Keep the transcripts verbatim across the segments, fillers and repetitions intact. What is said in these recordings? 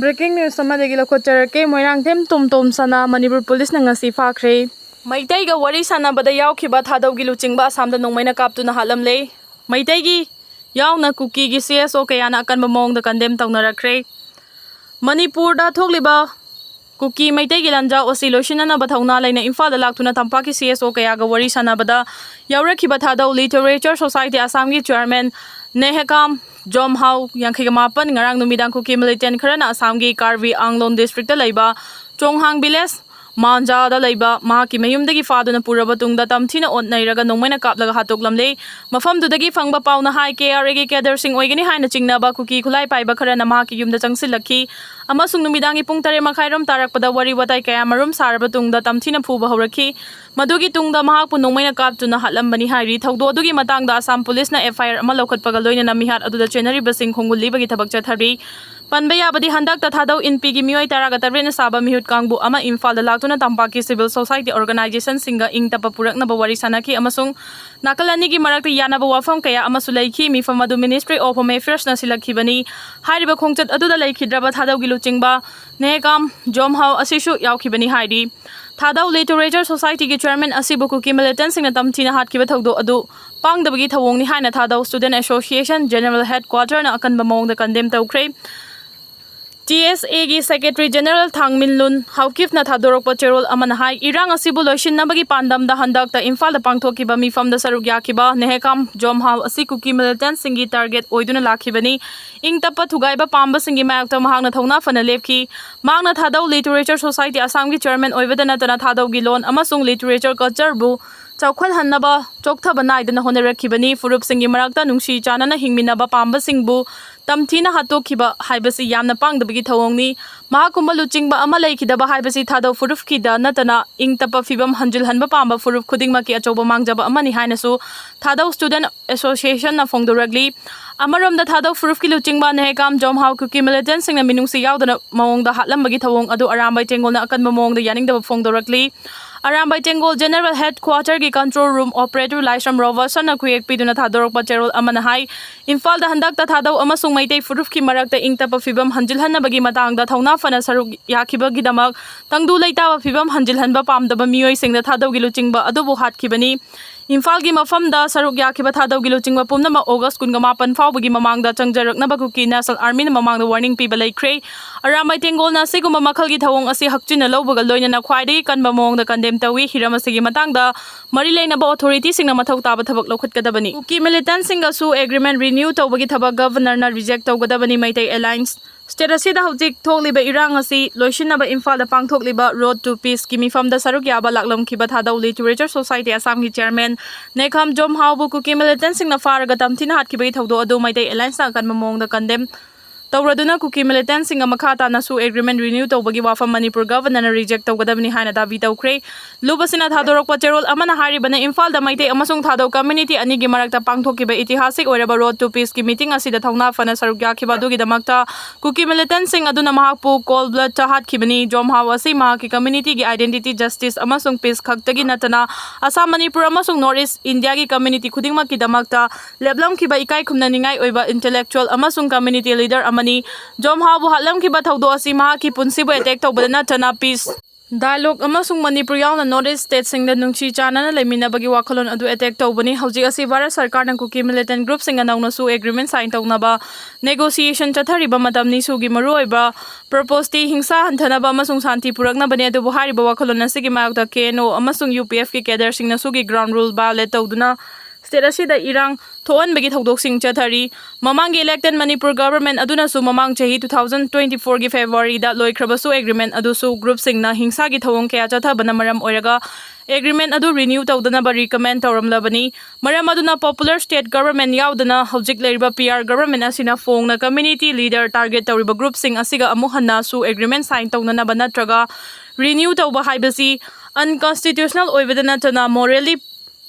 Breaking news ꯑꯃꯗꯒꯤ ꯂꯧꯈꯠꯆꯔꯛꯀꯦ꯫ ꯃꯣꯏꯔꯥꯡꯊꯦꯝ ꯇꯣꯝ ꯇꯣꯝꯁꯅꯥ ꯃꯅꯤꯄꯨꯔ ꯄꯨꯂꯤꯁꯅ ꯉꯁꯤ ꯐꯥꯈ꯭ꯔꯦ꯫ ꯃꯩꯇꯩꯒ ꯋꯥꯔꯤ ꯁꯥꯟꯅꯕꯗ ꯌꯥꯎꯈꯤꯕ ꯊꯥꯗꯧꯒꯤ ꯂꯨꯆꯤꯡꯕ ꯑꯁꯥꯝꯗ ꯅꯣꯡꯃꯩꯅ ꯀꯥꯞꯇꯨꯅ ꯍꯥꯠꯂꯝꯂꯦ꯫ ꯃꯩꯇꯩꯒꯤ ꯌꯥꯎꯅ ꯀꯨꯀꯤꯒꯤ C S O ꯀꯌꯥꯅ ꯑꯀꯟꯕ ꯃꯑꯣꯡꯗ condemn ꯇꯧꯅꯔꯛꯈ꯭ꯔꯦ꯫ ꯃꯅꯤꯄꯨꯔꯗ ꯊꯣꯛꯂꯤꯕ ꯀꯨꯀꯤ ꯃꯩꯇꯩꯒꯤ ꯂꯥꯟꯖꯥꯎ ꯑꯁꯤ ꯂꯣꯏꯁꯤꯟꯅꯅꯕ ꯊꯧꯅꯥ ꯂꯩꯅ ꯏꯝꯐꯥꯜꯗ ꯂꯥꯛꯇꯨꯅ ꯇꯝꯄꯥꯛꯀꯤ C S O ꯀꯌꯥꯒ ꯋꯥꯔꯤ ꯁꯥꯟꯅꯕꯗ ꯌꯥꯎꯔꯛꯈꯤꯕ ꯊꯥꯗꯧ Literature Society ꯑꯁꯥꯝꯒꯤ chairman ꯅꯦꯍꯦꯀꯥꯝ ꯖꯣꯝꯍꯥꯎ, ꯌꯥꯡꯈꯩꯒ ꯃꯥꯄꯟ, ꯉꯔꯥꯡ ꯅꯨꯃꯤꯗꯥꯡ ꯀꯨꯀꯤ militant ꯈꯔꯅ ꯑꯁꯥꯝꯒꯤ ꯀꯥꯔꯕꯤ ꯑꯪꯂꯣꯡ districtꯇ ꯂꯩꯕ ꯆꯣꯡꯍꯥꯡ village ꯃꯥꯟꯖꯥꯗ ꯂꯩꯕ ꯃꯍꯥꯛꯀꯤ ꯃꯌꯨꯝꯗꯒꯤ ꯐꯥꯗꯨꯅ ꯄꯨꯔꯕ ꯇꯨꯡꯗ ꯇꯝꯊꯤꯅ ꯑꯣꯠꯅꯩꯔꯒ ꯅꯣꯡꯃꯩꯅ ꯀꯥꯞꯂꯒ ꯍꯥꯠꯇꯣꯛꯂꯝꯂꯦ꯫ ꯃꯐꯝꯗꯨꯗꯒꯤ ꯐꯪꯕ ꯄꯥꯎꯅ ꯍꯥꯏ, K R Aꯒꯤ cadreꯁꯤꯡ ꯑꯣꯏꯒꯅꯤ ꯍꯥꯏꯅ ꯆꯤꯡꯅꯕ ꯀꯨꯀꯤ ꯈꯨꯠꯂꯥꯏ ꯄꯥꯏꯕ ꯈꯔꯅ ꯃꯍꯥꯛꯀꯤ ꯌꯨꯝꯗ ꯆꯪꯁꯤꯜꯂꯛꯈꯤ ꯑꯃꯁꯨꯡ ꯅꯨꯃꯤꯗꯥꯡꯒꯤ ꯄꯨꯡ ꯇꯔꯦꯠ ꯃꯈꯥꯏꯔꯣꯝ ꯇꯥꯔꯛꯄꯗ ꯋꯥꯔꯤ ꯋꯥꯇꯥꯏ ꯀꯌꯥ ꯃꯔꯨꯝ ꯁꯥꯔꯕ ꯇꯨꯡꯗ ꯇꯝꯊꯤꯅ ꯐꯨꯕ ꯍꯧꯔꯛꯈꯤ꯫ ꯃꯗꯨꯒꯤ ꯇꯨꯡꯗ ꯃꯍꯥꯛꯄꯨ ꯅꯣꯡꯃꯩꯅ ꯀꯥꯞꯇꯨꯅ ꯍꯥꯠꯂꯝꯕꯅꯤ ꯍꯥꯏꯔꯤ꯫ ꯊꯧꯗꯣꯛ ꯑꯗꯨꯒꯤ ꯃꯇꯥꯡꯗ ꯑꯁꯥꯝ ꯄꯨꯂꯤꯁꯅ F I R ꯑꯃ ꯂꯧꯈꯠꯄꯒ ꯂꯣꯏꯅꯅ ꯃꯤꯍꯥꯠ ꯑꯗꯨꯗ ꯆꯦꯟꯅꯔꯤꯕꯁꯤꯡ ꯈꯣꯡꯒꯨꯜ ꯂꯤꯕꯒꯤ ꯊꯕꯛ ꯆꯠꯊꯔꯤ꯫ ꯄꯟꯕ ꯌꯥꯕꯗꯤ, ꯍꯟꯗꯛꯇ ꯊꯥꯗꯧ ꯏꯟꯄꯤꯒꯤ ꯃꯤꯑꯣꯏ ꯇꯔꯥꯒ ꯇꯔꯦꯠꯅ ꯁꯥꯕ ꯃꯤꯍꯨꯠ ꯀꯥꯡꯕꯨ ꯑꯃ ꯏꯝꯐꯥꯜꯗ ꯂꯥꯛꯇꯨꯅ ꯇꯝꯄꯥꯛꯀꯤ civil society organizationꯁꯤꯡꯒ ꯏꯪ ꯇꯞꯄ ꯄꯨꯔꯛꯅꯕ ꯋꯥꯔꯤ ꯁꯥꯟꯅꯈꯤ ꯑꯃꯁꯨꯡ ꯅꯥꯀꯜ ꯑꯅꯤꯒꯤ ꯃꯔꯛꯇ ꯌꯥꯅꯕ ꯋꯥꯐꯝ ꯀꯌꯥ ꯑꯃꯁꯨ ꯂꯩꯈꯤ꯫ ꯃꯤꯐꯝ ꯑꯗꯨ Ministry of Home Affairsꯅ ꯁꯤꯜꯂꯛꯈꯤꯕꯅꯤ꯫ ꯍꯥꯏꯔꯤꯕ ꯈꯣꯡꯆꯠ ꯑꯗꯨꯗ ꯂꯩꯈꯤꯗ꯭ꯔꯕ ꯊꯥꯗꯧꯒꯤ ꯂꯨꯆꯤꯡꯕ ꯅꯦꯍꯦꯀꯥꯝ ꯖꯣꯝꯍꯥꯎ ꯑꯁꯤꯁꯨ ꯌꯥꯎꯈꯤꯕꯅꯤ ꯍꯥꯏꯔꯤ꯫ ꯊꯥꯗꯧ Literature Societyꯒꯤ chairman ꯑꯁꯤꯕꯨ ꯀꯨꯀꯤ militantꯁꯤꯡꯅ ꯇꯝꯊꯤꯅ ꯍꯥꯠꯈꯤꯕ ꯊꯧꯗꯣꯛ ꯑꯗꯨ ꯄꯥꯡꯗꯕꯒꯤ ꯊꯧꯑꯣꯡꯅꯤ ꯍꯥꯏꯅ ꯊꯥꯗꯧ Student Association General Headquarterꯅ ꯑꯀꯟꯕ ꯃꯑꯣꯡꯗ condemn ꯇꯧꯈ꯭ꯔꯦ꯫ T S Aꯒꯤ Secretary General ꯊꯥꯡꯃꯤꯟꯂꯨꯟ ꯍꯥꯎꯀꯤꯞꯅ ꯊꯥꯗꯣꯔꯛꯄ ꯆꯦꯔꯣꯜ ꯑꯃꯅ ꯍꯥꯏ, ꯏꯔꯥꯡ ꯑꯁꯤꯕꯨ ꯂꯣꯏꯁꯤꯟꯅꯕꯒꯤ ꯄꯥꯟꯗꯝꯗ ꯍꯟꯗꯛꯇ ꯏꯝꯐꯥꯜꯗ ꯄꯥꯡꯊꯣꯛꯈꯤꯕ ꯃꯤꯐꯝꯗ ꯁꯔꯨꯛ ꯌꯥꯈꯤꯕ ꯅꯦꯍꯦꯀꯥꯝ ꯖꯣꯝꯍꯥꯎ ꯑꯁꯤ ꯀꯨꯀꯤ militantꯁꯤꯡꯒꯤ target ꯑꯣꯏꯗꯨꯅ ꯂꯥꯛꯈꯤꯕꯅꯤ꯫ ꯏꯪ ꯇꯞꯄ ꯊꯨꯒꯥꯏꯕ ꯄꯥꯝꯕꯁꯤꯡꯒꯤ ꯃꯥꯌꯣꯛꯇ ꯃꯍꯥꯛꯅ ꯊꯧꯅꯥ ꯐꯅ ꯂꯦꯞꯈꯤ꯫ ꯃꯍꯥꯛꯅ ꯊꯥꯗꯧ Literature Society ꯑꯁꯥꯝꯒꯤ chairman ꯑꯣꯏꯕꯗ ꯅꯠꯇꯅ ꯊꯥꯗꯧꯒꯤ ꯂꯣꯟ ꯑꯃꯁꯨꯡ literature cultureꯕꯨ ꯆꯥꯎꯈꯠꯍꯟꯅꯕ ꯆꯣꯛꯊꯕ ꯅꯥꯏꯗꯅ ꯍꯣꯠꯅꯔꯛꯈꯤꯕꯅꯤ꯫ ꯐꯨꯔꯨꯞꯁꯤꯡꯒꯤ ꯃꯔꯛꯇ ꯅꯨꯡꯁꯤ ꯆꯥꯟꯅꯅ ꯍꯤꯡꯃꯤꯟꯅꯕ ꯄꯥꯝꯕꯁꯤꯡꯕꯨ ꯇꯝꯊꯤꯅ ꯍꯥꯠꯇꯣꯛꯈꯤꯕ ꯍꯥꯏꯕꯁꯤ ꯌꯥꯝꯅ ꯄꯥꯡꯗꯕꯒꯤ ꯊꯧꯑꯣꯡꯅꯤ꯫ ꯃꯍꯥꯛꯀꯨꯝꯕ ꯂꯨꯆꯤꯡꯕ ꯑꯃ ꯂꯩꯈꯤꯗꯕ ꯍꯥꯏꯕꯁꯤ ꯊꯥꯗꯧ ꯐꯨꯔꯨꯞꯀꯤꯗ ꯅꯠꯇꯅ ꯏꯪ ꯇꯞꯄ ꯐꯤꯕꯝ ꯍꯟꯖꯤꯜꯍꯟꯕ ꯄꯥꯝꯕ ꯐꯨꯔꯨꯞ ꯈꯨꯗꯤꯡꯃꯛꯀꯤ ꯑꯆꯧꯕ ꯃꯥꯡꯖꯕ ꯑꯃꯅꯤ ꯍꯥꯏꯅꯁꯨ ꯊꯥꯗꯧ Student Associationꯅ ꯐꯣꯡꯗꯣꯔꯛꯂꯤ꯫ ꯑꯃꯔꯣꯝꯗ ꯊꯥꯗꯧ ꯐꯨꯔꯨꯞꯀꯤ ꯂꯨꯆꯤꯡꯕ ꯅꯦꯍꯦꯀꯥꯝ ꯖꯣꯝꯍꯥꯎ ꯀꯨꯀꯤ militantꯁꯤꯡꯅ ꯃꯤꯅꯨꯡꯁꯤ ꯌꯥꯎꯗꯅ ꯃꯑꯣꯡꯗ ꯍꯥꯠꯂꯝꯕꯒꯤ ꯊꯧꯑꯣꯡ ꯑꯗꯨ ꯑꯔꯥꯝꯕꯥꯏ ꯇꯦꯡꯒꯣꯜꯅ ꯑꯀꯟꯕ ꯃꯑꯣꯡꯗ ꯌꯥꯅꯤꯡꯗꯕ ꯐꯣꯡꯗꯣꯔꯛꯂꯤ꯫ Arambai ꯇꯦꯡꯒꯣꯜ General Headquarterꯒꯤ control room operator ꯂꯥꯏꯁ꯭ꯔꯝ ꯔꯣꯕꯔꯠꯁꯟꯅ ꯈꯨꯌꯦꯛ ꯄꯤꯗꯨꯅ ꯊꯥꯗꯣꯔꯛꯄ ꯆꯦꯔꯣꯜ ꯑꯃꯅ ꯍꯥꯏ, ꯏꯝꯐꯥꯜꯗ ꯍꯟꯗꯛꯇ ꯊꯥꯗꯧ ꯑꯃꯁꯨꯡ ꯃꯩꯇꯩ ꯐꯨꯔꯨꯞꯀꯤ ꯃꯔꯛꯇ ꯏꯪ ꯇꯞꯄ ꯐꯤꯕꯝ ꯍꯟꯖꯤꯜꯍꯟꯅꯕꯒꯤ ꯃꯇꯥꯡꯗ ꯊꯧꯅꯥ ꯐꯅ ꯁꯔꯨꯛ ꯌꯥꯈꯤꯕꯒꯤꯗꯃꯛ ꯇꯪꯗꯨ ꯂꯩꯇꯥꯕ ꯐꯤꯕꯝ ꯍꯟꯖꯤꯜꯍꯟꯕ ꯄꯥꯝꯗꯕ ꯃꯤꯑꯣꯏꯁꯤꯡꯗ ꯊꯥꯗꯧꯒꯤ ꯂꯨꯆꯤꯡꯕ ꯑꯗꯨꯕꯨ ꯍꯥꯠꯈꯤꯕꯅꯤ꯫ ꯏꯝꯐꯥꯜꯒꯤ ꯃꯐꯝꯗ ꯁꯔꯨꯛ ꯌꯥꯈꯤꯕ ꯊꯥꯗꯧꯒꯤ ꯂꯨꯆꯤꯡꯕ ꯄꯨꯝꯅꯃꯛ August ꯀꯨꯟꯒ ꯃꯥꯄꯟ ꯐꯥꯎꯕꯒꯤ ꯃꯃꯥꯡꯗ ꯆꯪꯖꯔꯛꯅꯕ ꯀꯨꯀꯤ National Armyꯅ ꯃꯃꯥꯡꯗ warning ꯄꯤꯕ ꯂꯩꯈ꯭ꯔꯦ꯫ ꯑꯔꯥꯝꯕꯥꯏ ꯇꯦꯡꯒꯣꯜꯅ ꯑꯁꯤꯒꯨꯝꯕ ꯃꯈꯜꯒꯤ ꯊꯧꯑꯣꯡ ꯑꯁꯤ ꯍꯛꯆꯤꯟꯅ ꯂꯧꯕꯒ ꯂꯣꯏꯅꯅ ꯈ꯭ꯋꯥꯏꯗꯒꯤ ꯀꯟꯕ ꯃꯑꯣꯡꯗ condemn ꯇꯧꯏ꯫ ꯍꯤꯔꯝ ꯑꯁꯤꯒꯤ ꯃꯇꯥꯡꯗ ꯃꯔꯤ ꯂꯩꯅꯕ authorityꯁꯤꯡꯅ ꯃꯊꯧ ꯇꯥꯕ ꯊꯕꯛ ꯂꯧꯈꯠꯀꯗꯕꯅꯤ꯫ ꯀꯨꯀꯤ militantꯁꯤꯡꯒꯁꯨ agreement renew ꯇꯧꯕꯒꯤ ꯊꯕꯛ governorꯅ reject ꯇꯧꯒꯗꯕꯅꯤ꯫ ꯃꯩꯇꯩ Alliance state ꯑꯁꯤꯗ ꯍꯧꯖꯤꯛ ꯊꯣꯛꯂꯤꯕ ꯏꯔꯥꯡ ꯑꯁꯤ ꯂꯣꯏꯁꯤꯟꯅꯕ ꯏꯝꯐꯥꯜꯗ ꯄꯥꯡꯊꯣꯛꯂꯤꯕ Road to Peaceꯀꯤ ꯃꯤꯐꯝꯗ ꯁꯔꯨꯛ ꯌꯥꯕ ꯂꯥꯛꯂꯝꯈꯤꯕ ꯊꯥꯗꯧ Literature Society ꯑꯁꯥꯝꯒꯤ chairman ꯅꯦꯈꯝ ꯖꯣꯝꯍꯥꯎꯕꯨ ꯀꯨꯀꯤ militantꯁꯤꯡꯅ ꯐꯥꯔꯒ ꯇꯝꯊꯤꯅ ꯍꯥꯠꯈꯤꯕꯒꯤ ꯊꯧꯗꯣꯛ ꯑꯗꯨ ꯃꯩꯇꯩ Allianceꯅ ꯑꯀꯟꯕ ꯃꯑꯣꯡꯗ condemn ꯇꯧꯔꯗꯨꯅ ꯀꯨꯀꯤ militantꯁꯤꯡꯒ ꯃꯈꯥ ꯇꯥꯅꯁꯨ agreement renew ꯇꯧꯕꯒꯤ ꯋꯥꯐꯝ ꯃꯅꯤꯄꯨꯔ governorꯅ reject ꯇꯧꯒꯗꯕꯅꯤ ꯍꯥꯏꯅ ꯗꯥꯕꯤ ꯇꯧꯈ꯭ꯔꯦ꯫ ꯂꯨꯞ ꯑꯁꯤꯅ ꯊꯥꯗꯣꯔꯛꯄ ꯆꯦꯔꯣꯜ ꯑꯃꯅ ꯍꯥꯏꯔꯤꯕꯅ ꯏꯝꯐꯥꯜꯗ ꯃꯩꯇꯩ ꯑꯃꯁꯨꯡ ꯊꯥꯗꯧ community ꯑꯅꯤꯒꯤ ꯃꯔꯛꯇ ꯄꯥꯡꯊꯣꯛꯈꯤꯕ ꯏꯇꯤꯍꯥꯁꯤꯛ ꯑꯣꯏꯔꯕ Road to Peaceꯀꯤ meeting ꯑꯁꯤꯗ ꯊꯧꯅꯥ ꯐꯅ ꯁꯔꯨꯛ ꯌꯥꯈꯤꯕ ꯑꯗꯨꯒꯤꯗꯃꯛꯇ ꯀꯨꯀꯤ militantꯁꯤꯡ ꯑꯗꯨꯅ ꯃꯍꯥꯛꯄꯨ cold bloodꯇ ꯍꯥꯠꯈꯤꯕꯅꯤ꯫ ꯖꯣꯝꯍꯥꯎ ꯑꯁꯤ ꯃꯍꯥꯛꯀꯤ communityꯒꯤ identity, justice ꯑꯃꯁꯨꯡ peace ꯈꯛꯇꯒꯤ ꯅꯠꯇꯅ ꯑꯁꯥꯝ, ꯃꯅꯤꯄꯨꯔ ꯑꯃꯁꯨꯡ North East Indiaꯒꯤ community ꯈꯨꯗꯤꯡꯃꯛꯀꯤꯗꯃꯛꯇ ꯂꯦꯞꯂꯝꯈꯤꯕ ꯏꯀꯥꯏ ꯈꯨꯝꯅꯅꯤꯡꯉꯥꯏ ꯑꯣꯏꯕ intellectual ꯑꯃꯁꯨꯡ community leader ꯑꯃꯅꯤ꯫ ꯖꯣꯝꯍꯥꯎꯕꯨ ꯍꯥꯠꯂꯝꯈꯤꯕ ꯊꯧꯗꯣꯛ ꯑꯁꯤ ꯃꯍꯥꯛꯀꯤ ꯄꯨꯟꯁꯤꯕꯨ attack ꯇꯧꯕꯗ ꯅꯠꯇꯅ peace dialogue ꯑꯃꯁꯨꯡ ꯃꯅꯤꯄꯨꯔ ꯌꯥꯎꯅ North East stateꯁꯤꯡꯗ ꯅꯨꯡꯁꯤ ꯆꯥꯟꯅꯅ ꯂꯩꯃꯤꯟꯅꯕꯒꯤ ꯋꯥꯈꯜꯂꯣꯟ ꯑꯗꯨ attack ꯇꯧꯕꯅꯤ꯫ ꯍꯧꯖꯤꯛ ꯑꯁꯤ ꯚꯥꯔꯠ ꯁꯔꯀꯥꯔꯅ ꯀꯨꯀꯤ militant groupꯁꯤꯡꯒ ꯅꯧꯅꯁꯨ agreement sign ꯇꯧꯅꯕ negotiation ꯆꯠꯊꯔꯤꯕ ꯃꯇꯝꯅꯤ꯫ ꯁꯨꯒꯤ ꯃꯔꯨꯑꯣꯏꯕ purposeꯇꯤ ꯍꯤꯡꯁꯥ ꯍꯟꯊꯅꯕ ꯑꯃꯁꯨꯡ ꯁꯥꯟꯇꯤ ꯄꯨꯔꯛꯅꯕꯅꯤ, ꯑꯗꯨꯕꯨ ꯍꯥꯏꯔꯤꯕ ꯋꯥꯈꯜꯂꯣꯟ ꯑꯁꯤꯒꯤ ꯃꯥꯌꯣꯛꯇ KNO ꯑꯃꯁꯨꯡ UPFꯀꯤ cadreꯁꯤꯡꯅ ꯁꯨꯒꯤ ground rule violate ꯇꯧꯗꯨꯅ state ꯑꯁꯤꯗ ꯏꯔꯥꯡ ꯊꯣꯛꯍꯟꯕꯒꯤ ꯊꯧꯗꯣꯛꯁꯤꯡ ꯆꯠꯊꯔꯤ꯫ ꯃꯃꯥꯡꯒꯤ elected ꯃꯅꯤꯄꯨꯔ government ꯑꯗꯨꯅꯁꯨ ꯃꯃꯥꯡ ꯆꯍꯤ two thousand twenty fourꯒꯤ Februaryꯗ ꯂꯣꯏꯈ꯭ꯔꯕꯁꯨ agreement ꯑꯗꯨꯁꯨ groupꯁꯤꯡꯅ ꯍꯤꯡꯁꯥꯒꯤ ꯊꯧꯑꯣꯡ ꯀꯌꯥ ꯆꯠꯊꯕꯅ ꯃꯔꯝ ꯑꯣꯏꯔꯒ agreement ꯑꯗꯨ renew ꯇꯧꯗꯅꯕ recommend ꯇꯧꯔꯝꯂꯕꯅꯤ꯫ ꯃꯔꯝ ꯑꯗꯨꯅ popular state government ꯌꯥꯎꯗꯅ ꯍꯧꯖꯤꯛ ꯂꯩꯔꯤꯕ PR government ꯑꯁꯤꯅ ꯐꯣꯡꯅ community leader target ꯇꯧꯔꯤꯕ groupꯁꯤꯡ ꯑꯁꯤꯒ ꯑꯃꯨꯛ ꯍꯟꯅꯁꯨ agreement sign ꯇꯧꯅꯅꯕ ꯅꯠꯇ꯭ꯔꯒ renew ꯇꯧꯕ ꯍꯥꯏꯕꯁꯤ unconstitutional ꯑꯣꯏꯕꯗ ꯅꯠꯇꯅ morally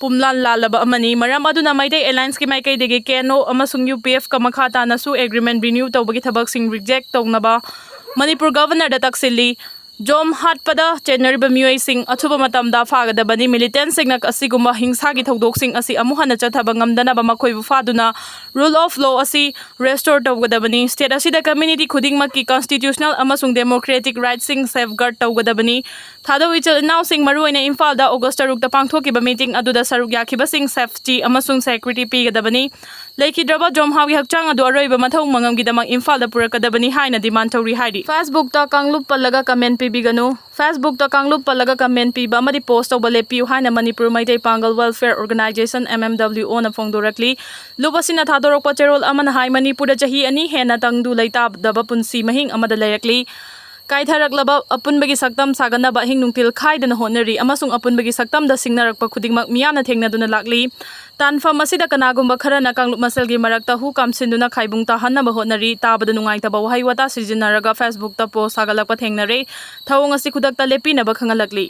ꯄꯨꯝꯂꯥꯟ ꯂꯥꯜꯂꯕ ꯑꯃꯅꯤ꯫ ꯃꯔꯝ ꯑꯗꯨꯅ ꯃꯩꯇꯩ Allianceꯀꯤ ꯃꯥꯏꯀꯩꯗꯒꯤ KNO ꯑꯃꯁꯨꯡ UPFꯀ ꯃꯈꯥ ꯇꯥꯅꯁꯨ agreement renew ꯇꯧꯕꯒꯤ ꯊꯕꯛꯁꯤꯡ reject ꯇꯧꯅꯕ ꯃꯅꯤꯄꯨꯔ governorꯗ ꯇꯛꯁꯤꯜꯂꯤ꯫ ꯖꯣꯝ ꯍꯥꯠꯄꯗ ꯆꯦꯟꯅꯔꯤꯕ ꯃꯤꯑꯣꯏꯁꯤꯡ ꯑꯊꯨꯕ ꯃꯇꯝꯗ ꯐꯥꯒꯗꯕꯅꯤ꯫ Militantꯁꯤꯡꯅ ꯑꯁꯤꯒꯨꯝꯕ ꯍꯤꯡꯁꯥꯒꯤ ꯊꯧꯗꯣꯛꯁꯤꯡ ꯑꯁꯤ ꯑꯃꯨꯛ ꯍꯟꯅ ꯆꯠꯊꯕ ꯉꯝꯗꯅꯕ ꯃꯈꯣꯏꯕꯨ ꯐꯥꯗꯨꯅ rule of law ꯑꯁꯤ restore ꯇꯧꯒꯗꯕꯅꯤ꯫ State ꯑꯁꯤꯗ community ꯈꯨꯗꯤꯡꯃꯛꯀꯤ constitutional ꯑꯃꯁꯨꯡ democratic rightꯁꯤꯡ safeguard ꯇꯧꯒꯗꯕꯅꯤ꯫ ꯊꯥꯗꯧ ꯏꯆꯤꯜ ꯏꯅꯥꯎꯁꯤꯡ, ꯃꯔꯨꯑꯣꯏꯅ ꯏꯝꯐꯥꯜꯗ August ꯇꯔꯨꯛꯇ ꯄꯥꯡꯊꯣꯛꯈꯤꯕ meeting ꯑꯗꯨꯗ ꯁꯔꯨꯛ ꯌꯥꯈꯤꯕꯁꯤꯡ safety ꯑꯃꯁꯨꯡ security ꯄꯤꯒꯗꯕꯅꯤ꯫ ꯂꯩꯈꯤꯗ꯭ꯔꯕ ꯖꯣꯝꯍꯥꯎꯒꯤ ꯍꯛꯆꯥꯡ ꯑꯗꯨ ꯑꯔꯣꯏꯕ ꯃꯊꯧ ꯃꯉꯝꯒꯤꯗꯃꯛ ꯏꯝꯐꯥꯜꯗ ꯄꯨꯔꯛꯀꯗꯕꯅꯤ ꯍꯥꯏꯅ demand ꯇꯧꯔꯤ ꯍꯥꯏꯔꯤ꯫ Facebookꯇ ꯀꯥꯡꯂꯨꯞ ꯄꯜꯂꯒ comment ꯄꯤꯕꯤꯒꯅꯨ꯫ Facebookꯇ ꯀꯥꯡꯂꯨꯞ ꯄꯜꯂꯒ comment ꯄꯤꯕ ꯑꯃꯗꯤ post ꯇꯧꯕ ꯂꯦꯞꯄꯤꯌꯨ ꯍꯥꯏꯅ ꯃꯅꯤꯄꯨꯔ ꯃꯩꯇꯩ ꯄꯥꯡꯒꯜ Welfare Organisation, M M W Oꯅ ꯐꯣꯡꯗꯣꯔꯛꯂꯤ꯫ ꯂꯨꯞ ꯑꯁꯤꯅ ꯊꯥꯗꯣꯔꯛꯄ ꯆꯦꯔꯣꯜ ꯑꯃꯅ ꯍꯥꯏ, ꯃꯅꯤꯄꯨꯔꯗ ꯆꯍꯤ ꯑꯅꯤ ꯍꯦꯟꯅ ꯇꯪꯗꯨ ꯂꯩꯇꯥꯗꯕ ꯄꯨꯟꯁꯤ ꯃꯍꯤꯡ ꯑꯃꯗ ꯂꯩꯔꯛꯂꯤ꯫ ꯀꯥꯏꯊꯔꯛꯂꯕ ꯑꯄꯨꯟꯕꯒꯤ ꯁꯛꯇꯝ ꯁꯥꯒꯠꯅꯕ ꯑꯍꯤꯡ ꯅꯨꯡꯊꯤꯜ ꯈꯥꯏꯗꯅ ꯍꯣꯠꯅꯔꯤ ꯑꯃꯁꯨꯡ ꯑꯄꯨꯟꯕꯒꯤ ꯁꯛꯇꯝꯗ ꯁꯤꯡꯅꯔꯛꯄ ꯈꯨꯗꯤꯡꯃꯛ ꯃꯤꯌꯥꯝꯅ ꯊꯦꯡꯅꯗꯨꯅ ꯂꯥꯛꯂꯤ꯫ ꯇꯥꯟꯐꯝ ꯑꯁꯤꯗ ꯀꯅꯥꯒꯨꯝꯕ ꯈꯔꯅ ꯀꯥꯡꯂꯨꯞ ꯃꯁꯦꯜꯒꯤ ꯃꯔꯛꯇ ꯍꯨ ꯀꯥꯝꯁꯤꯟꯗꯨꯅ ꯈꯥꯏꯕꯨꯡ ꯇꯥꯍꯟꯅꯕ ꯍꯣꯠꯅꯔꯤ꯫ ꯇꯥꯕꯗ ꯅꯨꯡꯉꯥꯏꯇꯕ ꯋꯥꯍꯩ ꯋꯥꯇꯥ ꯁꯤꯖꯤꯟꯅꯔꯒ Facebookꯇ post ꯊꯥꯒꯠꯂꯛꯄ ꯊꯦꯡꯅꯔꯦ꯫ ꯊꯧꯑꯣꯡ ꯑꯁꯤ ꯈꯨꯗꯛꯇ ꯂꯦꯞꯄꯤꯅꯕ ꯈꯪꯍꯜꯂꯛꯂꯤ꯫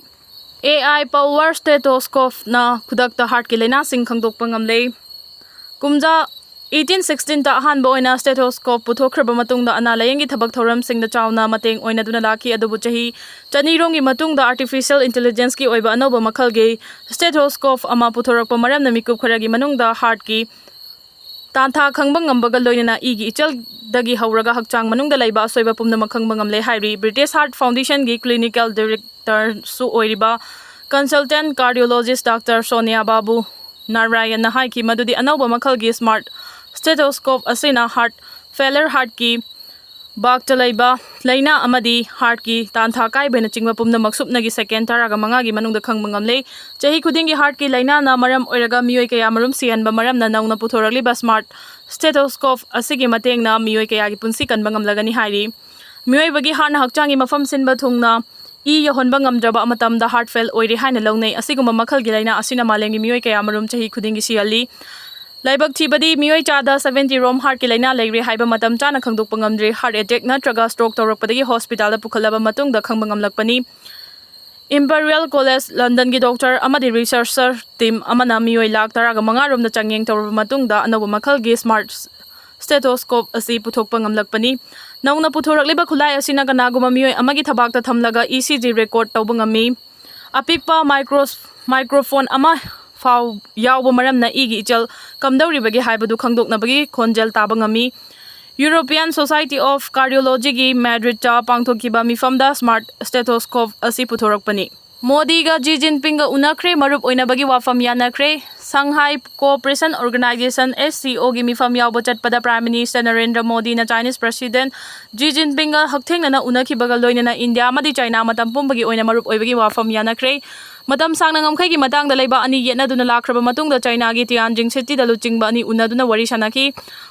A I power stethoscopeꯅ ꯈꯨꯗꯛꯇ heartꯀꯤ ꯂꯥꯏꯅꯥꯁꯤꯡ ꯈꯪꯗꯣꯛꯄ ꯉꯝꯂꯦ꯫ ꯀꯨꯝꯖꯥ eighteen sixteenꯇ ꯑꯍꯥꯟꯕ ꯑꯣꯏꯅ stethoscope ꯄꯨꯊꯣꯛꯈ꯭ꯔꯕ ꯃꯇꯨꯡꯗ ꯑꯅꯥ ꯂꯥꯌꯦꯡꯒꯤ ꯊꯕꯛ ꯊꯧꯔꯝꯁꯤꯡꯗ ꯆꯥꯎꯅ ꯃꯇꯦꯡ ꯑꯣꯏꯅꯗꯨꯅ ꯂꯥꯛꯈꯤ꯫ ꯑꯗꯨꯕꯨ ꯆꯍꯤ ꯆꯅꯤ ꯔꯣꯝꯒꯤ ꯃꯇꯨꯡꯗ artificial intelligenceꯀꯤ ꯑꯣꯏꯕ ꯑꯅꯧꯕ ꯃꯈꯜꯒꯤ stethoscope ꯑꯃ ꯄꯨꯊꯣꯔꯛꯄ ꯃꯔꯝꯅ ꯃꯤꯀꯨꯞ ꯈꯔꯒꯤ ꯃꯅꯨꯡꯗ heartꯀꯤ ꯇꯥꯟꯊꯥ ꯈꯪꯕ ꯉꯝꯕꯒ ꯂꯣꯏꯅꯅ ꯏꯒꯤ ꯏꯆꯦꯜꯗꯒꯤ ꯍꯧꯔꯒ ꯍꯛꯆꯥꯡ ꯃꯅꯨꯡꯗ ꯂꯩꯕ ꯑꯁꯣꯏꯕ ꯄꯨꯝꯅꯃꯛ ꯈꯪꯕ ꯉꯝꯂꯦ ꯍꯥꯏꯔꯤ꯫ British Heart Foundationꯒꯤ clinical directorꯁꯨ ꯑꯣꯏꯔꯤꯕ consultant cardiologist Doctor Sonia Babu Narayanꯅ ꯍꯥꯏꯈꯤ ꯃꯗꯨꯗꯤ ꯑꯅꯧꯕ ꯃꯈꯜꯒꯤ smart stethoscope ꯑꯁꯤꯅ heart failure, heartꯀꯤ ꯕꯥꯛꯇ ꯂꯩꯕ ꯂꯥꯏꯅꯥ ꯑꯃꯗꯤ heartꯀꯤ ꯇꯥꯟꯊꯥ ꯀꯥꯏꯕꯅꯆꯤꯡꯕ ꯄꯨꯝꯅꯃꯛ ꯁꯨꯞꯅꯒꯤ second ꯇꯔꯥꯒ ꯃꯉꯥꯒꯤ ꯃꯅꯨꯡꯗ ꯈꯪꯕ ꯉꯝꯂꯦ꯫ ꯆꯍꯤ ꯈꯨꯗꯤꯡꯒꯤ heartꯀꯤ ꯂꯥꯏꯅꯥꯅ ꯃꯔꯝ ꯑꯣꯏꯔꯒ ꯃꯤꯑꯣꯏ ꯀꯌꯥ ꯃꯔꯨꯝ ꯁꯤꯍꯟꯕ ꯃꯔꯝꯅ ꯅꯧꯅ ꯄꯨꯊꯣꯔꯛꯂꯤꯕ smart stethoscope ꯑꯁꯤꯒꯤ ꯃꯇꯦꯡꯅ ꯃꯤꯑꯣꯏ ꯀꯌꯥꯒꯤ ꯄꯨꯟꯁꯤ ꯀꯟꯕ ꯉꯝꯂꯒꯅꯤ ꯍꯥꯏꯔꯤ꯫ ꯃꯤꯑꯣꯏꯕꯒꯤ heartꯅ ꯍꯛꯆꯥꯡꯒꯤ ꯃꯐꯝ ꯁꯤꯟꯕ ꯊꯨꯡꯅ ꯏ ꯌꯧꯍꯟꯕ ꯉꯝꯗ꯭ꯔꯕ ꯃꯇꯝꯗ heart fail ꯑꯣꯏꯔꯦ ꯍꯥꯏꯅ ꯂꯧꯅꯩ꯫ ꯑꯁꯤꯒꯨꯝꯕ ꯃꯈꯜꯒꯤ ꯂꯥꯏꯅꯥ ꯑꯁꯤꯅ ꯃꯥꯂꯦꯝꯒꯤ ꯃꯤꯑꯣꯏ ꯀꯌꯥ ꯃꯔꯨꯝ ꯆꯍꯤ ꯈꯨꯗꯤꯡꯒꯤ ꯁꯤꯍꯜꯂꯤ꯫ ꯂꯥꯏꯕꯛ ꯊꯤꯕꯗꯤ ꯃꯤꯑꯣꯏ ꯆꯥꯗ seventy ꯔꯣꯝ heartꯀꯤ ꯂꯥꯏꯅꯥ ꯂꯩꯔꯦ ꯍꯥꯏꯕ ꯃꯇꯝ ꯆꯥꯅ ꯈꯪꯗꯣꯛꯄ ꯉꯝꯗ꯭ꯔꯤ꯫ Heart attack ꯅꯠꯇ꯭ꯔꯒ stroke ꯇꯧꯔꯛꯄꯗꯒꯤ hospitalꯗ ꯄꯨꯈꯠꯂꯕ ꯃꯇꯨꯡꯗ ꯈꯪꯕ ꯉꯝꯂꯛꯄꯅꯤ꯫ Imperial College Londonꯒꯤ doctor ꯑꯃꯗꯤ researcher team ꯑꯃꯅ ꯃꯤꯑꯣꯏ ꯂꯥꯈ ꯇꯔꯥꯒ ꯃꯉꯥ ꯔꯣꯝꯗ ꯆꯥꯡꯌꯦꯡ ꯇꯧꯔꯕ ꯃꯇꯨꯡꯗ ꯑꯅꯧꯕ ꯃꯈꯜꯒꯤ smart stethoscope ꯑꯁꯤ ꯄꯨꯊꯣꯛꯄ ꯉꯝꯂꯛꯄꯅꯤ꯫ ꯅꯧꯅ ꯄꯨꯊꯣꯔꯛꯂꯤꯕ ꯈꯨꯠꯂꯥꯏ ꯑꯁꯤꯅ ꯀꯅꯥꯒꯨꯝꯕ ꯃꯤꯑꯣꯏ ꯑꯃꯒꯤ ꯊꯕꯥꯛꯇ ꯊꯝꯂꯒ E C G record ꯇꯧꯕ ꯉꯝꯃꯤ꯫ ꯑꯄꯤꯛꯄ micro microphone ꯑꯃ ꯐꯥꯎ ꯌꯥꯎꯕ ꯃꯔꯝꯅ ꯏꯒꯤ ꯏꯆꯦꯜ ꯀꯝꯗꯧꯔꯤꯕꯒꯦ ꯍꯥꯏꯕꯗꯨ ꯈꯪꯗꯣꯛꯅꯕꯒꯤ ꯈꯣꯟꯖꯦꯜ ꯇꯥꯕ ꯉꯝꯃꯤ꯫ European Society of Cardiologyꯒꯤ Madridꯇ ꯄꯥꯡꯊꯣꯛꯈꯤꯕ ꯃꯤꯐꯝꯗ smart stethoscope ꯑꯁꯤ ꯄꯨꯊꯣꯔꯛꯄꯅꯤ꯫ ꯃꯣꯗꯤꯒ ꯖꯤ ꯖꯤꯟꯄꯤꯡꯒ ꯎꯅꯈ꯭ꯔꯦ, ꯃꯔꯨꯞ ꯑꯣꯏꯅꯕꯒꯤ ꯋꯥꯐꯝ ꯌꯥꯅꯈ꯭ꯔꯦ꯫ Shanghai Cooperation Organization, S C O ꯒꯤ ꯃꯤꯐꯝ ꯌꯥꯎꯕ ꯆꯠꯄꯗ Prime Minister ꯅꯔꯦꯟꯗ꯭ꯔ ꯃꯣꯗꯤꯅ Chinese President ꯖꯤ ꯖꯤꯟꯄꯤꯡꯒ ꯍꯛꯊꯦꯡꯅꯅ ꯎꯅꯈꯤꯕꯒ ꯂꯣꯏꯅꯅ ꯏꯟꯗꯤꯌꯥ ꯑꯃꯗꯤ ꯆꯥꯏꯅꯥ ꯃꯇꯝ ꯄꯨꯝꯕꯒꯤ ꯑꯣꯏꯅ ꯃꯔꯨꯞ ꯑꯣꯏꯕꯒꯤ ꯋꯥꯐꯝ ꯌꯥꯅꯈ꯭ꯔꯦ꯫ ꯃꯇꯝ ꯁꯥꯡꯅ ꯉꯝꯈꯩꯒꯤ ꯃꯇꯥꯡꯗ ꯂꯩꯕꯥꯛ ꯑꯅꯤ ꯌꯦꯠꯅꯗꯨꯅ ꯂꯥꯛꯈ꯭ꯔꯕ ꯃꯇꯨꯡꯗ ꯆꯥꯏꯅꯥꯒꯤ ꯇꯤꯌꯥꯟꯖꯤꯡ ꯁꯤꯇꯤꯗ ꯂꯨꯆꯤꯡꯕ ꯑꯅꯤ ꯎꯅꯗꯨꯅ ꯋꯥꯔꯤ ꯁꯥꯟꯅꯈꯤ꯫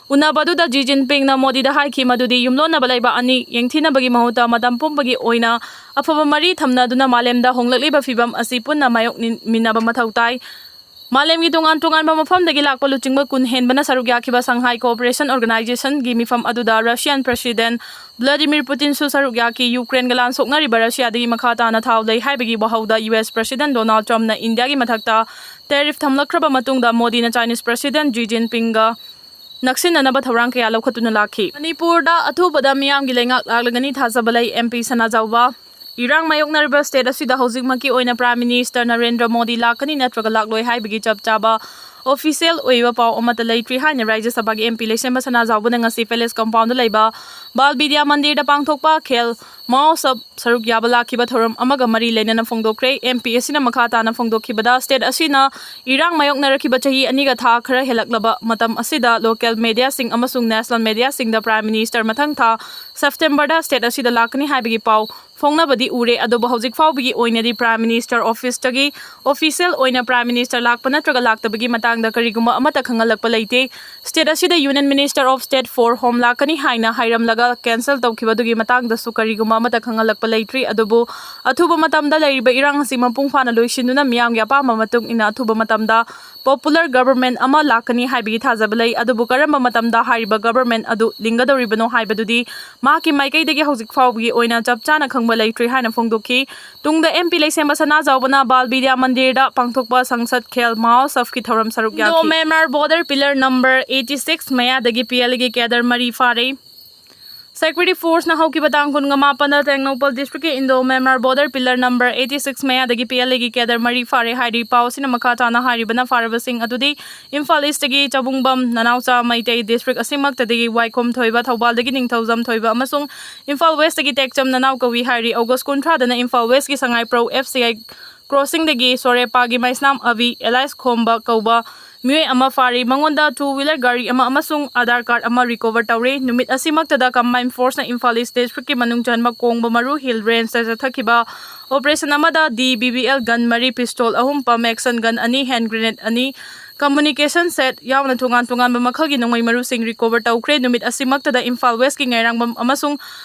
ꯎꯅꯕ ꯑꯗꯨꯗ ꯖꯤ ꯖꯤꯟꯄꯤꯡꯅ ꯃꯣꯗꯤꯗ ꯍꯥꯏꯈꯤ ꯃꯗꯨꯗꯤ ꯌꯨꯝꯂꯣꯟꯅꯕ ꯂꯩꯕꯥꯛ ꯑꯅꯤ ꯌꯦꯡꯊꯤꯅꯕꯒꯤ ꯃꯍꯨꯠꯇ ꯃꯇꯝ ꯄꯨꯝꯕꯒꯤ ꯑꯣꯏꯅ ꯑꯐꯕ ꯃꯔꯤ ꯊꯝꯅꯗꯨꯅ ꯃꯥꯂꯦꯝꯗ ꯍꯣꯡꯂꯛꯂꯤꯕ ꯐꯤꯚꯝ ꯑꯁꯤ ꯄꯨꯟꯅ ꯃꯥꯌꯣꯛꯅꯃꯤꯟꯅꯕ ꯃꯊꯧ ꯇꯥꯏ꯫ ꯃꯥꯂꯦꯝꯒꯤ ꯇꯣꯉꯥꯟ ꯇꯣꯉꯥꯟꯕ ꯃꯐꯝꯗꯒꯤ ꯂꯥꯛꯄ ꯂꯨꯆꯤꯡꯕ ꯀꯨꯟ ꯍꯦꯟꯕꯅ ꯁꯔꯨꯛ ꯌꯥꯈꯤꯕ Shanghai Cooperation Organizationꯒꯤ ꯃꯤꯐꯝ ꯑꯗꯨꯗ Russian President Vladimir Putinꯁꯨ ꯁꯔꯨꯛ ꯌꯥꯈꯤ꯫ ꯌꯨꯀ꯭ꯔꯦꯟꯒ ꯂꯥꯟ ꯁꯣꯛꯅꯔꯤꯕ ꯔꯁꯤꯌꯥꯗꯒꯤ ꯃꯈꯥ ꯇꯥꯅ ꯊꯥꯎ ꯂꯩ ꯍꯥꯏꯕꯒꯤ ꯋꯥꯍꯧꯗ U S President Donald Trumpꯅ ꯏꯟꯗꯤꯌꯥꯒꯤ ꯃꯊꯛꯇ tariff ꯊꯝꯂꯛꯈ꯭ꯔꯕ ꯃꯇꯨꯡꯗ ꯃꯣꯗꯤꯅ Chinese President ꯖꯤ ꯖꯤꯟꯄꯤꯡꯒ ꯅꯛꯁꯤꯟꯅꯅꯕ ꯊꯧꯔꯥꯡ ꯀꯌꯥ ꯂꯧꯈꯠꯇꯨꯅ ꯂꯥꯛꯈꯤ꯫ ꯃꯅꯤꯄꯨꯔꯗ ꯑꯊꯨꯕꯗ ꯃꯤꯌꯥꯝꯒꯤ ꯂꯩꯉꯥꯛ ꯂꯥꯛꯂꯒꯅꯤ ꯊꯥꯖꯕ ꯂꯩ, M P ꯁꯅꯥꯖꯥꯎꯕ꯫ ꯏꯔꯥꯡ ꯃꯥꯌꯣꯛꯅꯔꯤꯕ state ꯑꯁꯤꯗ ꯍꯧꯖꯤꯛꯃꯛꯀꯤ ꯑꯣꯏꯅ Prime Minister ꯅꯔꯦꯟꯗ꯭ꯔ ꯃꯣꯗꯤ ꯂꯥꯛꯀꯅꯤ ꯅꯠꯇ꯭ꯔꯒ ꯂꯥꯛꯂꯣꯏ ꯍꯥꯏꯕꯒꯤ ꯆꯞ ꯆꯥꯕ official ꯑꯣꯏꯕ ꯄꯥꯎ ꯑꯃꯠꯇ ꯂꯩꯇ꯭ꯔꯤ ꯍꯥꯏꯅ ꯔꯥꯖ꯭ꯌ ꯁꯚꯥꯒꯤ M P ꯂꯩꯁꯦꯝꯕ ꯁꯅꯥꯖꯥꯎꯕꯅ ꯉꯁꯤ Palace Compoundꯗ ꯂꯩꯕ ꯕꯥꯜ ꯕꯤꯗ꯭ꯌꯥ ꯃꯟꯗꯤꯔꯗ ꯄꯥꯡꯊꯣꯛꯄ ꯈꯦꯜ ꯃꯍꯣꯠꯁꯕ ꯁꯔꯨꯛ ꯌꯥꯕ ꯂꯥꯛꯈꯤꯕ ꯊꯧꯔꯝ ꯑꯃꯒ ꯃꯔꯤ ꯂꯩꯅꯅ ꯐꯣꯡꯗꯣꯛꯈ꯭ꯔꯦ꯫ M P ꯑꯁꯤꯅ ꯃꯈꯥ ꯇꯥꯅ ꯐꯣꯡꯗꯣꯛꯈꯤꯕꯗ, state ꯑꯁꯤꯅ ꯏꯔꯥꯡ ꯃꯥꯌꯣꯛꯅꯔꯛꯈꯤꯕ ꯆꯍꯤ ꯑꯅꯤꯒ ꯊꯥ ꯈꯔ ꯍꯦꯜꯂꯛꯂꯕ ꯃꯇꯝ ꯑꯁꯤꯗ local mediaꯁꯤꯡ ꯑꯃꯁꯨꯡ national mediaꯁꯤꯡꯗ Prime Minister ꯃꯊꯪ ꯊꯥ Septemberꯗ state ꯑꯁꯤꯗ ꯂꯥꯛꯀꯅꯤ ꯍꯥꯏꯕꯒꯤ ꯄꯥꯎ ꯐꯣꯡꯅꯕꯗꯤ ꯎꯔꯦ, ꯑꯗꯨꯕꯨ ꯍꯧꯖꯤꯛ ꯐꯥꯎꯕꯒꯤ ꯑꯣꯏꯅꯗꯤ Prime Minister officeꯇꯒꯤ official ꯑꯣꯏꯅ Prime Minister ꯂꯥꯛꯄ ꯅꯠꯇ꯭ꯔꯒ ꯂꯥꯛꯇꯕꯒꯤ ꯃꯇꯥꯡꯗ ꯀꯔꯤꯒꯨꯝꯕ ꯑꯃꯠꯇ ꯈꯪꯍꯜꯂꯛꯄ ꯂꯩꯇꯦ꯫ State ꯑꯁꯤꯗ Union Minister of State for Home ꯂꯥꯛꯀꯅꯤ ꯍꯥꯏꯅ ꯍꯥꯏꯔꯝꯂꯒ cancel ꯇꯧꯈꯤꯕꯗꯨꯒꯤ ꯃꯇꯥꯡꯗꯁꯨ ꯀꯔꯤꯒꯨꯝꯕ ꯑꯃꯠꯇ ꯈꯪꯍꯜꯂꯛꯄ ꯂꯩꯇ꯭ꯔꯤ꯫ ꯑꯗꯨꯕꯨ ꯑꯊꯨꯕ ꯃꯇꯝꯗ ꯂꯩꯔꯤꯕ ꯏꯔꯥꯡ ꯑꯁꯤ ꯃꯄꯨꯡ ꯐꯥꯅ ꯂꯣꯏꯁꯤꯟꯗꯨꯅ ꯃꯤꯌꯥꯝꯒꯤ ꯑꯄꯥꯝꯕ ꯃꯇꯨꯡ ꯏꯟꯅ ꯑꯊꯨꯕ ꯃꯇꯝꯗ popular government ꯑꯃ ꯂꯥꯛꯀꯅꯤ ꯍꯥꯏꯕꯒꯤ ꯊꯥꯖꯕ ꯂꯩ꯫ ꯑꯗꯨꯕꯨ ꯀꯔꯝꯕ ꯃꯇꯝꯗ ꯍꯥꯏꯔꯤꯕ government ꯑꯗꯨ ꯂꯤꯡꯒꯗꯧꯔꯤꯕꯅꯣ ꯍꯥꯏꯕꯗꯨꯗꯤ ꯃꯍꯥꯛꯀꯤ ꯃꯥꯏꯀꯩꯗꯒꯤ ꯍꯧꯖꯤꯛ ꯐꯥꯎꯕꯒꯤ ꯑꯣꯏꯅ ꯆꯞ ꯆꯥꯅ ꯈꯪꯕ ꯂꯩꯇ꯭ꯔꯤ ꯍꯥꯏꯅ ꯐꯣꯡꯗꯣꯛꯈꯤ꯫ ꯇꯨꯡꯗ M P ꯂꯩꯁꯦꯝꯕ ꯁꯅꯥꯖꯥꯎꯕꯅ ꯕꯥꯜ ꯕꯤꯗ꯭ꯌꯥ ꯃꯟꯗꯤꯔꯗ ꯄꯥꯡꯊꯣꯛꯄ ꯁꯪꯁꯗ ꯈꯦꯜ ꯃꯍꯣꯠꯁꯕꯀꯤ ꯊꯧꯔꯝ ꯁꯔꯨꯛ Indo Myanmar border pillar number eighty six ꯃꯌꯥꯗꯒꯤ P L A ꯒꯤ ꯀꯦꯗꯔ ꯃꯔꯤ ꯐꯥꯔꯦ꯫ ꯁꯦꯀ꯭ꯌꯨꯔꯤꯇꯤ ꯐꯣꯔꯁꯅ ꯍꯧꯈꯤꯕ ꯇꯥꯡ ꯀꯨꯟꯒ ꯃꯥꯄꯟꯗ ꯇꯦꯡꯅꯧꯄꯜ ꯗꯤꯁꯇ꯭ꯔꯤꯛꯀꯤ Indo Myanmar border pillar number eighty six ꯃꯌꯥꯗꯒꯤ P L A ꯒꯤ ꯀꯦꯗꯔ ꯃꯔꯤ ꯐꯥꯔꯦ ꯍꯥꯏꯔꯤ꯫ ꯄꯥꯎ ꯑꯁꯤꯅ ꯃꯈꯥ ꯇꯥꯅ ꯍꯥꯏꯔꯤꯕꯅ, ꯐꯥꯔꯕꯁꯤꯡ ꯑꯗꯨꯗꯤ ꯏꯝꯐꯥꯜ ꯏꯁꯇꯒꯤ ꯆꯕꯨꯡꯕꯝ ꯅꯅꯥꯎꯆꯥ ꯃꯩꯇꯩ ꯗꯤꯁꯇ꯭ꯔꯤꯛ ꯑꯁꯤꯃꯛꯇꯗꯒꯤ ꯋꯥꯏꯈꯣꯝ ꯊꯣꯏꯕ, ꯊꯧꯕꯥꯜꯗꯒꯤ ꯅꯤꯡꯊꯧꯖꯝ ꯊꯣꯏꯕ ꯑꯃꯁꯨꯡ ꯏꯝꯐꯥꯜ ꯋꯦꯁꯇꯒꯤ ꯇꯦꯛꯆꯝ ꯅꯅꯥꯎ ꯀꯧꯏ ꯍꯥꯏꯔꯤ꯫ ꯑꯣꯒꯁ ꯀꯨꯟꯊ꯭ꯔꯥꯗꯅ ꯏꯝꯐꯥꯜ ꯋꯦꯁꯀꯤ ꯁꯉꯥꯏꯄ꯭ꯔꯧ F C I ꯀ꯭ꯔꯣꯁꯤꯡꯗꯒꯤ ꯁꯣꯔꯦꯄꯥꯒꯤ Meisnam ꯑꯕꯤ alias ꯈꯣꯝꯕ ꯀꯧꯕ ꯃꯤꯑꯣꯏ ꯑꯃ ꯐꯥꯔꯤ꯫ ꯃꯉꯣꯟꯗ two wheeler ꯒꯥꯔꯤ ꯑꯃ ꯑꯃꯁꯨꯡ ꯑꯥꯙꯥꯔ ꯀꯥꯔꯗ ꯑꯃ ꯔꯤꯀꯣꯚꯔ ꯇꯧꯔꯦ꯫ ꯅꯨꯃꯤꯠ ꯑꯁꯤꯃꯛꯇꯗ ꯀꯝꯕꯥꯏꯟ ꯐꯣꯔꯁꯅ ꯏꯝꯐꯥꯜ ꯏꯁ ꯗꯤꯁꯇ꯭ꯔꯤꯛꯀꯤ ꯃꯅꯨꯡ ꯆꯟꯕ ꯀꯣꯡꯕ ꯃꯔꯨ ꯍꯤꯜ ꯔꯦꯟꯖꯇ ꯆꯠꯊꯈꯤꯕ ꯑꯣꯄꯔꯦꯁꯟ ꯑꯃꯗ D B B L gun ꯃꯔꯤ, ꯄꯤꯁꯇꯣꯜ ꯑꯍꯨꯝ, ꯄꯝ ꯑꯦꯛꯁꯟ ꯒꯟ ꯑꯅꯤ, ꯍꯦꯟ ꯒ꯭ꯔꯦꯅꯦꯗ ꯑꯅꯤ, ꯀꯝꯃꯨꯅꯤꯀꯦꯁꯟ ꯁꯦꯠ ꯌꯥꯎꯅ ꯇꯣꯉꯥꯟ ꯇꯣꯉꯥꯟꯕ ꯃꯈꯜꯒꯤ ꯅꯣꯡꯃꯩ ꯃꯔꯨꯁꯤꯡ ꯔꯤꯀꯣꯚꯔ ꯇꯧꯈ꯭ꯔꯦ꯫ ꯅꯨꯃꯤꯠ ꯑꯁꯤꯃꯛꯇꯗ ꯏꯝꯐꯥꯜ ꯋꯦꯁꯀꯤ ꯉꯥꯏꯔꯥꯡꯕꯝ ꯑꯃꯁꯨꯡ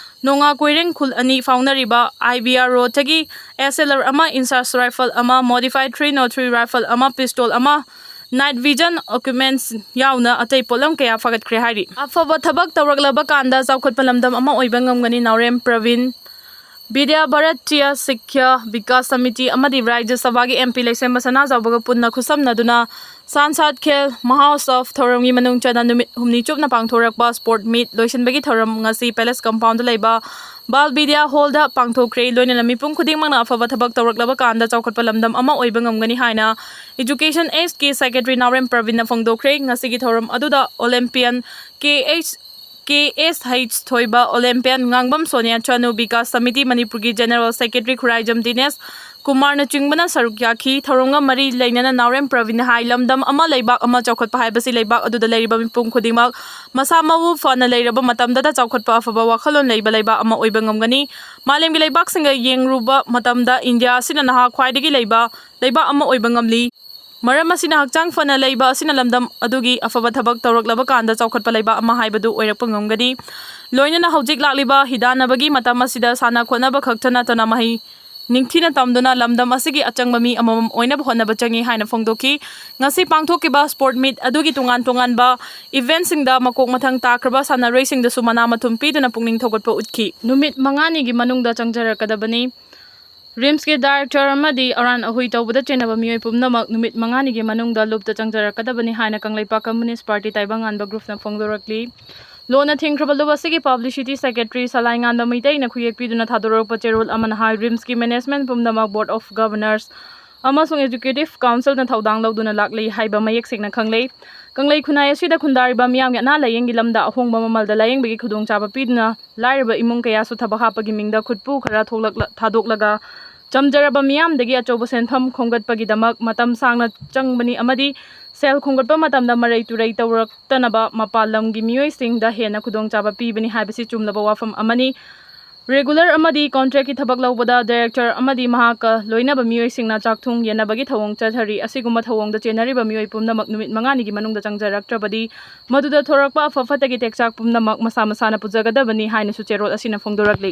ꯅꯣꯡꯉꯥ ꯀꯣꯏꯔꯦꯡ ꯈꯨꯜ ꯑꯅꯤ ꯐꯥꯎꯅꯔꯤꯕ I B R ꯔꯣꯗꯇꯒꯤ S L R ꯑꯃ, ꯏꯟꯁꯥꯁ ꯔꯥꯏꯐꯜ ꯑꯃ, modified three nought three rifle ꯑꯃ, ꯄꯤꯁꯇꯣꯜ ꯑꯃ, ꯅꯥꯏꯠ ꯚꯤꯖꯟ ꯏꯀ꯭ꯋꯤꯞꯃꯦꯟꯠꯁ ꯌꯥꯎꯅ ꯑꯇꯩ ꯄꯣꯠꯂꯝ ꯀꯌꯥ ꯐꯥꯒꯠꯈ꯭ꯔꯦ ꯍꯥꯏꯔꯤ꯫ ꯑꯐꯕ ꯊꯕꯛ ꯇꯧꯔꯛꯂꯕ ꯀꯥꯟꯗ ꯆꯥꯎꯈꯠꯄ ꯂꯝꯗꯝ ꯑꯃ ꯑꯣꯏꯕ ꯉꯝꯒꯅꯤ, ꯅꯥꯎꯔꯦꯝ ꯄ꯭ꯔꯕꯤꯟ꯫ ꯕꯤꯗ꯭ꯌꯥ ꯚꯥꯔꯇꯤꯌꯥ ꯁꯤꯛꯈ꯭ꯌꯥ ꯕꯤꯀꯥꯁ ꯁꯃꯤꯇꯤ ꯑꯃꯗꯤ ꯔꯥꯖ꯭ꯌ ꯁꯚꯥꯒꯤ M P ꯂꯩꯁꯦꯝꯕ ꯁꯅꯥꯖꯥꯎꯕꯒ ꯄꯨꯟꯅ ꯈꯨꯠꯁꯝꯅꯗꯨꯅ ꯁꯥꯟꯁꯥꯠ ꯈꯦꯜ ꯃꯍꯣꯠꯁꯕ ꯊꯧꯔꯝꯒꯤ ꯃꯅꯨꯡ ꯆꯟꯅ ꯅꯨꯃꯤꯠ ꯍꯨꯝꯅꯤ ꯆꯨꯞꯅ ꯄꯥꯡꯊꯣꯔꯛꯄ ꯁ꯭ꯄꯣꯔꯠ ꯃꯤꯠ ꯂꯣꯏꯁꯤꯟꯕꯒꯤ ꯊꯧꯔꯝ ꯉꯁꯤ ꯄꯦꯂꯦꯁ ꯀꯝꯄꯥꯎꯟꯗ ꯂꯩꯕ ꯕꯥꯜ ꯕꯤꯗ꯭ꯌꯥ ꯍꯣꯜꯗ ꯄꯥꯡꯊꯣꯛꯈ꯭ꯔꯦ꯫ ꯂꯣꯏꯅꯅ ꯃꯤꯄꯨꯝ ꯈꯨꯗꯤꯡꯃꯛꯅ ꯑꯐꯕ ꯊꯕꯛ ꯇꯧꯔꯛꯂꯕ ꯀꯥꯟꯗ ꯆꯥꯎꯈꯠꯄ ꯂꯝꯗꯝ ꯑꯃ ꯑꯣꯏꯕ ꯉꯝꯒꯅꯤ ꯍꯥꯏꯅ Education Aidꯁꯀꯤ ꯁꯦꯀ꯭ꯔꯦꯇꯔꯤ ꯅꯥꯎꯔꯦꯝ ꯄ꯭ꯔꯕꯤꯟꯅ ꯐꯣꯡꯗꯣꯛꯈ꯭ꯔꯦ꯫ ꯉꯁꯤꯒꯤ ꯊꯧꯔꯝ ꯑꯗꯨꯗ ꯑꯣꯂꯦꯝꯄꯤꯌꯟ K H, K S H ꯊꯣꯏꯕ, ꯑꯣꯂꯦꯝꯄꯤꯌꯟ ꯉꯥꯡꯕꯝ ꯁꯣꯅꯤꯌꯥ, ꯆꯅꯨ ꯕꯤꯀꯥꯁ ꯁꯃꯤꯇꯤ ꯃꯅꯤꯄꯨꯔꯒꯤ ꯖꯦꯅꯔꯦꯜ ꯁꯦꯀ꯭ꯔꯦꯇꯔꯤ ꯈꯨꯔꯥꯏꯖꯝ ꯗꯤꯅꯦꯁ ꯀꯨꯃꯥꯔꯅꯆꯤꯡꯕꯅ ꯁꯔꯨꯛ ꯌꯥꯈꯤ꯫ ꯊꯧꯔꯝꯒ ꯃꯔꯤ ꯂꯩꯅꯅ ꯅꯥꯎꯔꯦꯝ ꯄ꯭ꯔꯕꯤꯟꯅ ꯍꯥꯏ, ꯂꯝꯗꯝ ꯑꯃ, ꯂꯩꯕꯥꯛ ꯑꯃ ꯆꯥꯎꯈꯠꯄ ꯍꯥꯏꯕꯁꯤ ꯂꯩꯕꯥꯛ ꯑꯗꯨꯗ ꯂꯩꯔꯤꯕ ꯃꯤꯄꯨꯝ ꯈꯨꯗꯤꯡꯃꯛ ꯃꯁꯥ ꯃꯎ ꯐꯅ ꯂꯩꯔꯕ ꯃꯇꯝꯗꯇ ꯆꯥꯎꯈꯠꯄ ꯑꯐꯕ ꯋꯥꯈꯜꯂꯣꯟ ꯂꯩꯕ ꯂꯩꯕꯥꯛ ꯑꯃ ꯑꯣꯏꯕ ꯉꯝꯒꯅꯤ꯫ ꯃꯥꯂꯦꯝꯒꯤ ꯂꯩꯕꯥꯛꯁꯤꯡꯒ ꯌꯦꯡꯂꯨꯕ ꯃꯇꯝꯗ ꯏꯟꯗꯤꯌꯥ ꯑꯁꯤꯅ ꯅꯍꯥ ꯈ꯭ꯋꯥꯏꯗꯒꯤ ꯂꯩꯕ ꯂꯩꯕꯥꯛ ꯑꯃ ꯑꯣꯏꯕ ꯉꯝꯂꯤ꯫ ꯃꯔꯝ ꯑꯁꯤꯅ ꯍꯛꯆꯥꯡ ꯐꯅ ꯂꯩꯕ ꯑꯁꯤꯅ ꯂꯝꯗꯝ ꯑꯗꯨꯒꯤ ꯑꯐꯕ ꯊꯕꯛ ꯇꯧꯔꯛꯂꯕ ꯀꯥꯟꯗ ꯆꯥꯎꯈꯠꯄ ꯂꯩꯕꯥꯛ ꯑꯃ ꯍꯥꯏꯕꯗꯨ ꯑꯣꯏꯔꯛꯄ ꯉꯝꯒꯅꯤ꯫ ꯂꯣꯏꯅꯅ ꯍꯧꯖꯤꯛ ꯂꯥꯛꯂꯤꯕ ꯍꯤꯗꯥꯟꯅꯕꯒꯤ ꯃꯇꯝ ꯑꯁꯤꯗ ꯁꯥꯟꯅ ꯈꯣꯠꯅꯕ ꯈꯛꯇ ꯅꯠꯇꯅ ꯃꯍꯩ ꯅꯤꯡꯊꯤꯅ ꯇꯝꯗꯨꯅ ꯂꯝꯗꯝ ꯑꯁꯤꯒꯤ ꯑꯆꯪꯕ ꯃꯤ ꯑꯃꯃꯝ ꯑꯣꯏꯅꯕ ꯍꯣꯠꯅꯕ ꯆꯪꯏ ꯍꯥꯏꯅ ꯐꯣꯡꯗꯣꯛꯈꯤ꯫ ꯉꯁꯤ ꯄꯥꯡꯊꯣꯛꯈꯤꯕ ꯁ꯭ꯄꯣꯔꯠ ꯃꯤꯠ ꯑꯗꯨꯒꯤ ꯇꯣꯉꯥꯟ ꯇꯣꯉꯥꯟꯕ ꯏꯚꯦꯟꯠꯁꯤꯡꯗ ꯃꯀꯣꯛ ꯃꯊꯪ ꯇꯥꯈ꯭ꯔꯕ ꯁꯥꯟꯅꯔꯣꯏꯁꯤꯡꯗꯁꯨ ꯃꯅꯥ ꯃꯊꯨꯝ ꯄꯤꯗꯨꯅ ꯄꯨꯛꯅꯤꯡ ꯊꯧꯒꯠꯄ ꯎꯠꯈꯤ꯫ ꯅꯨꯃꯤꯠ ꯃꯉꯥꯅꯤꯒꯤ ꯃꯅꯨꯡꯗ ꯆꯪꯖꯔꯛꯀꯗꯕꯅꯤ꯫ ꯔꯤꯝꯁꯀꯤ ꯗꯥꯏꯔꯦꯛꯇꯔ ꯑꯃꯗꯤ ꯑꯔꯥꯟ ꯑꯍꯨꯏ ꯇꯧꯕꯗ ꯆꯦꯟꯅꯕ ꯃꯤꯑꯣꯏ ꯄꯨꯝꯅꯃꯛ ꯅꯨꯃꯤꯠ ꯃꯉꯥꯅꯤꯒꯤ ꯃꯅꯨꯡꯗ ꯂꯨꯞꯇ ꯆꯪꯖꯔꯛꯀꯗꯕꯅꯤ ꯍꯥꯏꯅ ꯀꯪꯂꯩꯄꯥꯛ ꯀꯝꯃ꯭ꯌꯨꯅꯤꯁ꯭ꯠ ꯄꯥꯔꯇꯤ ꯇꯥꯏꯕꯪꯉꯥꯟꯕ ꯒ꯭ꯔꯨꯞꯅ ꯐꯣꯡꯗꯣꯔꯛꯂꯤ꯫ ꯂꯣꯟꯅ ꯊꯤꯡꯈ꯭ꯔꯕ ꯂꯨꯞ ꯑꯁꯤꯒꯤ ꯄꯕ꯭ꯂꯤꯁꯤꯇꯤ ꯁꯦꯀ꯭ꯔꯦꯇꯔꯤ ꯁꯂꯥꯏꯉꯥꯟꯕ ꯃꯩꯇꯩꯅ ꯈꯨꯌꯦꯛ ꯄꯤꯗꯨꯅ ꯊꯥꯗꯣꯔꯛꯄ ꯆꯦꯔꯣꯜ ꯑꯃꯅ ꯍꯥꯏ, ꯔꯤꯝꯁꯀꯤ ꯃꯦꯅꯦꯖꯃꯦꯟꯠ ꯄꯨꯝꯅꯃꯛ ꯕꯣꯔꯗ ꯑꯣꯐ ꯒꯕꯔꯅꯔꯁ ꯑꯃꯁꯨꯡ ꯑꯦꯛꯖꯤꯀ꯭ꯌꯨꯇꯤꯚ ꯀꯥꯎꯟꯁꯤꯜꯅ ꯊꯧꯗꯥꯡ ꯂꯧꯗꯨꯅ ꯂꯥꯛꯂꯤ ꯍꯥꯏꯕ ꯃꯌꯦꯛ ꯁꯦꯡꯅ ꯈꯪꯂꯦ꯫ ꯀꯪꯂꯩ ꯈꯨꯟꯅꯥꯏ ꯑꯁꯤꯗ ꯈꯨꯟꯗꯥꯔꯤꯕ ꯃꯤꯌꯥꯝꯒꯤ ꯑꯅꯥ ꯂꯥꯌꯦꯡꯒꯤ ꯂꯝꯗ ꯑꯍꯣꯡꯕ ꯃꯃꯜꯗ ꯂꯥꯌꯦꯡꯕꯒꯤ ꯈꯨꯗꯣꯡꯆꯥꯕ ꯄꯤꯗꯨꯅ ꯂꯥꯏꯔꯕ ꯏꯃꯨꯡ ꯀꯌꯥꯁꯨ ꯊꯕꯛ ꯍꯥꯞꯄꯒꯤ ꯃꯤꯡꯗ ꯈꯨꯠꯄꯨ ꯈꯔ ꯊꯣꯛꯂꯛꯂ-, ꯊꯥꯗꯣꯛꯂꯒ ꯆꯝꯖꯔꯕ ꯃꯤꯌꯥꯝꯗꯒꯤ ꯑꯆꯧꯕ ꯁꯦꯟꯐꯝ ꯈꯣꯝꯒꯠꯄꯒꯤꯗꯃꯛ ꯃꯇꯝ ꯁꯥꯡꯅ ꯆꯪꯕꯅꯤ ꯑꯃꯗꯤ ꯁꯦꯜ ꯈꯣꯝꯒꯠꯄ ꯃꯇꯝꯗ ꯃꯔꯩ ꯇꯨꯔꯩ ꯇꯧꯔꯛꯇꯅꯕ ꯃꯄꯥꯟ ꯂꯝꯒꯤ ꯃꯤꯑꯣꯏꯁꯤꯡꯗ ꯍꯦꯟꯅ ꯈꯨꯗꯣꯡꯆꯥꯕ ꯄꯤꯕꯅꯤ ꯍꯥꯏꯕꯁꯤ ꯆꯨꯝꯂꯕ ꯋꯥꯐꯝ ꯑꯃꯅꯤ꯫ ꯔꯦꯒꯨꯂꯔ ꯑꯃꯗꯤ ꯀꯣꯟꯇ꯭ꯔꯦꯛꯀꯤ ꯊꯕꯛ ꯂꯧꯕꯗ ꯗꯥꯏꯔꯦꯛꯇꯔ ꯑꯃꯗꯤ ꯃꯍꯥꯛꯀ ꯂꯣꯏꯅꯕ ꯃꯤꯑꯣꯏꯁꯤꯡꯅ ꯆꯥꯛꯊꯨꯡ ꯌꯦꯟꯅꯕꯒꯤ ꯊꯧꯑꯣꯡ ꯆꯠꯊꯔꯤ꯫ ꯑꯁꯤꯒꯨꯝꯕ ꯊꯧꯑꯣꯡꯗ ꯆꯦꯟꯅꯔꯤꯕ ꯃꯤꯑꯣꯏ ꯄꯨꯝꯅꯃꯛ ꯅꯨꯃꯤꯠ ꯃꯉꯥꯅꯤꯒꯤ ꯃꯅꯨꯡꯗ ꯆꯪꯖꯔꯛꯇ꯭ꯔꯕꯗꯤ ꯃꯗꯨꯗ ꯊꯣꯔꯛꯄ ꯑꯐ ꯐꯠꯇꯒꯤ ꯇꯦꯛꯆꯥꯛ ꯄꯨꯝꯅꯃꯛ ꯃꯁꯥ ꯃꯁꯥꯅ ꯄꯨꯖꯒꯗꯕꯅꯤ ꯍꯥꯏꯅꯁꯨ ꯆꯦꯔꯣꯜ ꯑꯁꯤꯅ ꯐꯣꯡꯗꯣꯔꯛꯂꯤ꯫